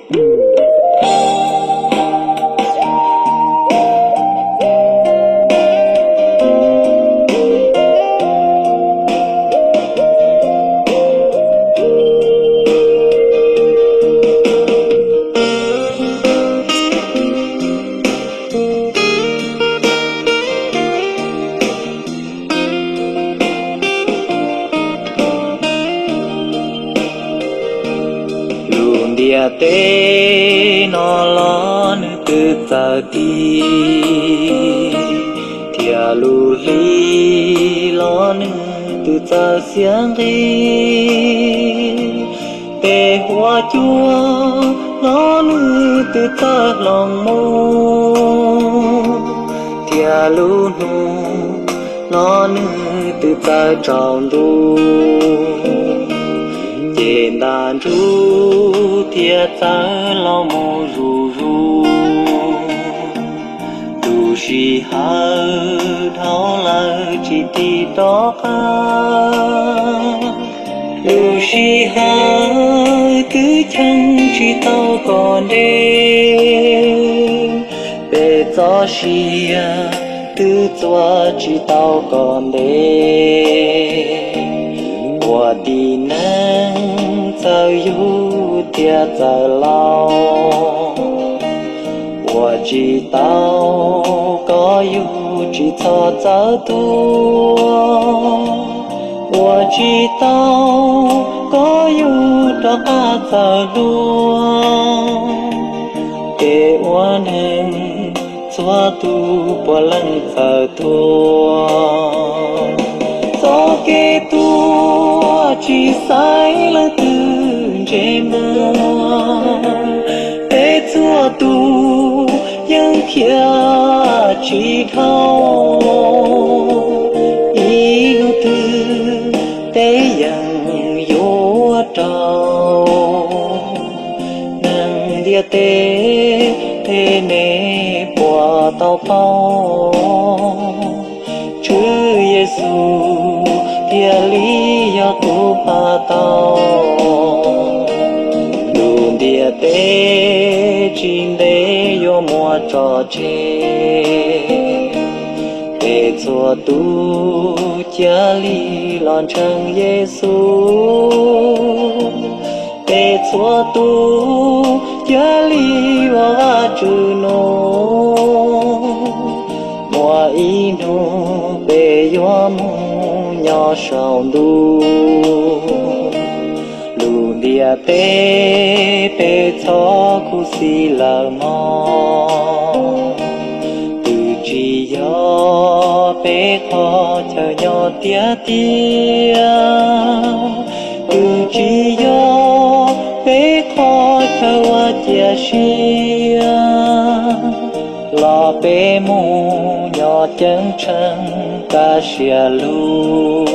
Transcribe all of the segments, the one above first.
Lub ntiaj teb no los nws twb txawj tig, thiab lub hli los nws twb txawj xiab nqig. Peb huab cua los nws twb txawj hloov mus, thiab lub hnub los nws twb txawj tsaus ntuj. Ces ntaj ntsug thiaj txawj los mus zuj zus, tus sij hawm dhau lawm tsis tig rov qab. Lub sij hawm twb cheem tsis tau kom nres, peb txoj sia twb txuas tsis tau kom ntev. Ua tib neeg txawm yug thiab txawm laus, ua tsis tau kom yug tsis txhob txawv tuag, ua tsis tau kom yug rov qab txawm hluas. Kev ua neeg txhua tus puav leej txawm tuag, txoj kev tuag tsis xaiv leej twg ntsej muag. Peb txhua tus yeej khiav tsis dhau, ib hnub twg peb yeej yuav raug. Neeg ntiaj teb, nej puas tau paub? Tswv Yexus thiaj li yog tus pab tau. Lub ntiaj teb tsis ntev yuav muaj tso tseg, peb txhua tus cia li los ntseeg Yexus. Peb txhua tus cia li ua Vajtswv nus, muaj ib hnub peb yuav mus nyob saum ntuj. Lub ntiaj teb peb txhob khuv xim lawm mog, twb tsis yog peb qhov chaw nyob tiag tiag, twb tsis yog peb qhov chaw ua cia siab, los peb mus nyob ceeb tsheej kaj siab lug.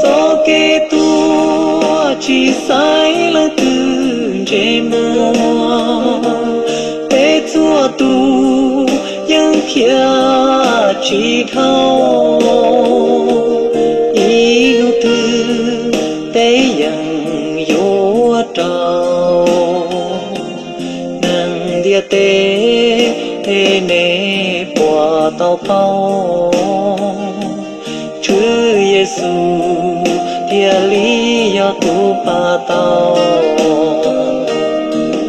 Txoj kev tuag tsis xaiv leej twg ntsej muag, peb txhua tus yeej khiav tsis dhau, ib hnub twg peb yeej yuav raug. Neeg ntiaj teb, nej puas tau paub? Tswv Yexus thiaj li yog tus pab tau.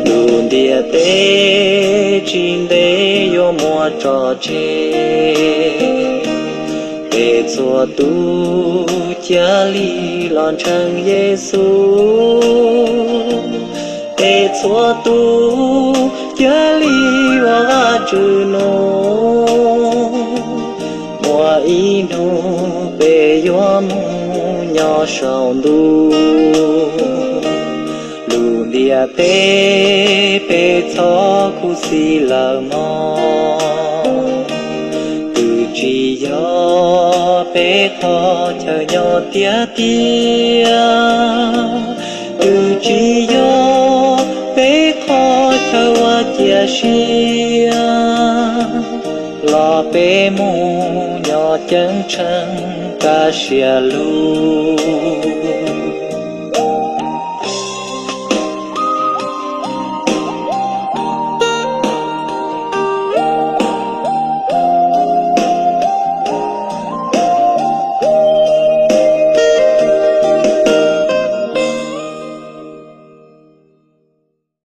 Lub ntiaj teb tsis ntev yuav muaj tso tseg, peb txhua tus cia li los ntseeg Yexus. Peb txhua tus cia li ua Vajtswv nus, muaj ib hnub peb yuav mus nyob saum ntuj. Lub ntiaj teb peb txhob Kuv xis lawm mog, twb tsis yog peb qhov chaw nyob tiag tiag, twb tsis yog peb qhov chaw ua cia siab, los peb mus nyob ceeb tsheej kaj siab lug.